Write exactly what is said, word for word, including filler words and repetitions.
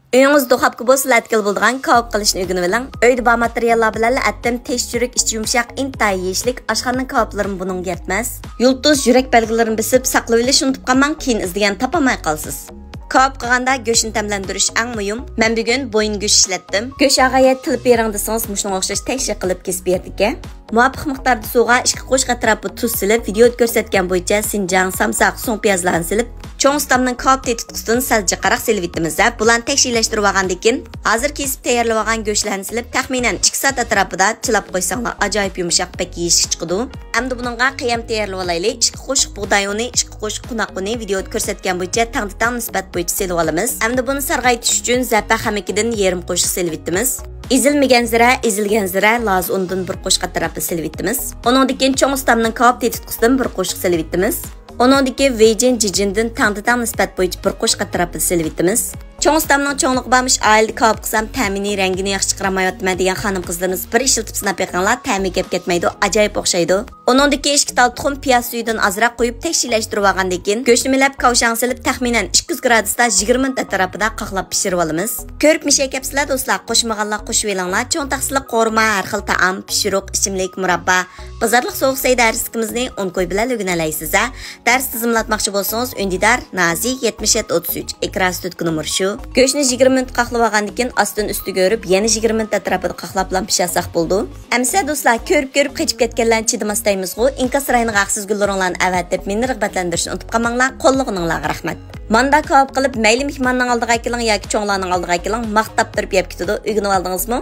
ئۆيىڭىز دۇخاپكا بولسىلا ئەتكىلى بولىدىغان كاۋاپ قىلىشنى ئۆگىنىۋېلىڭ. ئۆيدە بار ماتېرىياللار بىلەنلا ئەتتىم، تېشى چۈرۈك، ئىچى يۇمشاق، ئىنتايىن يېيىشلىك، ئاشخانىنىڭ كاۋاپلىرىمۇ بۇنىڭغا يەتمەس. يۇلتۇز، يۈرەك بەلگىلىرىنى بېسىپ ساقلىۋېلىشنى ئۇنتۇپ قالماڭ، كېيىن ئىزدىگەن تاپالماي قالىسىز. كاۋاپ قىلغاندا گۆشنى تەملەندۈرۈش ئەڭ مۇھىم. مەن بۈگۈن بويۇن گۆشى ئىشلەتتىم. گۆش ئاغايەت تىلىپ بېرىڭ دېسىڭىز، مۇشۇنىڭغا ئوخشاش تەكشى قىلىپ كېسىپ بېرىدىكەن. مۇۋاپىق مىقداردا سۇغا ئىككى قوشۇق ئەتراپىدا تۇز سېلىپ، ۋىدىيودا كۆرسەتكەن بويىچە سىنجاڭ، سامساق، سۇڭپىيازلارنى سېلىپ، چوڭ ئۇستامنىڭ كاۋاپ تېتىتقۇسىدىن سەل جىقراق سېلىۋېتىمىز ھە، بۇلارنى تەكشىلەشتۈرۈۋالغاندىن كېيىن، ھازىر كېسىپ تەييارلىۋالغان گۆشلەرنى سېلىپ، تەخمىنەن ئىككى سائەت ئەتراپىدا چىلاپ قويساڭلار، ئاجايىپ يۇمشاق، بەك يېيىشلىك چىقىدۇ. ئەمدى بۇنىڭغا قىيام تەييارلىۋالايلى. ئىككى قوشۇق بۇغداي ئۇنى، ئىككى قوشۇق قوناق ئۇنى، ۋىدىيودا كۆرسەتكەن بويىچە تەڭدە تەڭ نىسبەت بويىچە سېلىۋالىمىز. ئەمدى بۇنى سارغايتىش ئۈچۈن زەپە خەمىكىدىن يېرىم قوشۇق سېلىۋېتىمىز. ئېزىلمىگەن زىرە، ئېزىلگەن زىرە، لازا ئۇنىدىن بىر قوشۇق ئەتراپىدا سېلىۋېتىمىز. ئۇنىڭدىن كېيىن چوڭ ئۇستامنىڭ كاۋاپ تېتىتقۇسىدىن بىر قوشۇق سېلىۋېتىمىز. ئۇنىڭدىن كېيىن ۋېيجىن، جىجىندىن تەڭدە تەڭ نىسبەت بويىچە بىر قوشۇق ئەتراپىدا سېلىۋېتىمىز. چوڭ ئۇستامنىڭ چوڭلۇقى بارمىش، ئائىلىدە كاۋاپ قىلسام تەمىنى، رەڭگىنى ياخشى چىقىرالمايۋاتىمەن دېگەن خانىم قىزلىرىمىز بىر ئىشلىتىپ سىناپ بېقىڭلار، تەمى گەپ كەتمەيدۇ، ئاجايىپ ئوخشايدۇ. ئۇنىڭدىن كېيىن ئىككى تال تۇخۇم، پىياز سۈيىدىن ئازراق قويۇپ تەكشىلەشتۈرۈۋالغاندىن كېيىن، گۆشنى مىلەپ كاۋشاڭ سېلىپ، تەخمىنەن ئىككى يۈز گرادۇستا يىگىرمە مىنۇت ئەتراپىدا قاقلاپ پىشۇرۇۋالىمىز. كۆرۈپ مىشەي كەپسىلە دوستلار، قوشمىغانلار قوشۇۋېلىڭلار. چوڭ تەخسىلىك قورۇما، ھەر خىل تائام، پىشۇرۇق، ئىچىملىك، مۇراببا، بازارلىق سوغۇق سەي دەرسلىكىمىزنى ئون كوي بىلەن ئۆگىنەلەيسىز ھە. دەرس تىزىملاتماقچى بولسىڭىز، ئۈندىدار، نازى، يەتمىش يەتتە ئوتتۇز ئۈچ، ئېكران ئۈستىدىكى نومۇر شۇ. گۆشنى يىگىرمە مىنۇت قاقلىۋالغاندىن كېيىن، ئاستىن ئۈستىگە ئۆرۈپ، يەنە يىگىرمە مىنۇت ئەتراپىدا قاقلاپلا پىشۇرساق بولىدۇ. ئەمىسە دوستلار، كۆرۈپ-كۆرۈپ قېچىپ كەتكەنلەرنى چىدىماس دەيمىزغۇ، ئىنكاس رايونىغا ھەقسىز گۈللىرىڭلارنى ئەۋەتىپ، مېنى رىغبەتلەندۈرۈشنى ئۇنتۇپ قالماڭلار، قوللىغىنىڭلارغا رەھمەت. ماندا كاۋاپ قىلىپ، مەيلى مېھماننىڭ ئالدىغا ئەكېلىڭ ياكى چوڭلارنىڭ ئالدىغا ئەكېلىڭ، ماختاپ تۇرۇپ يەپ كېتىدۇ، ئۆگىنىۋالدىڭىزمۇ؟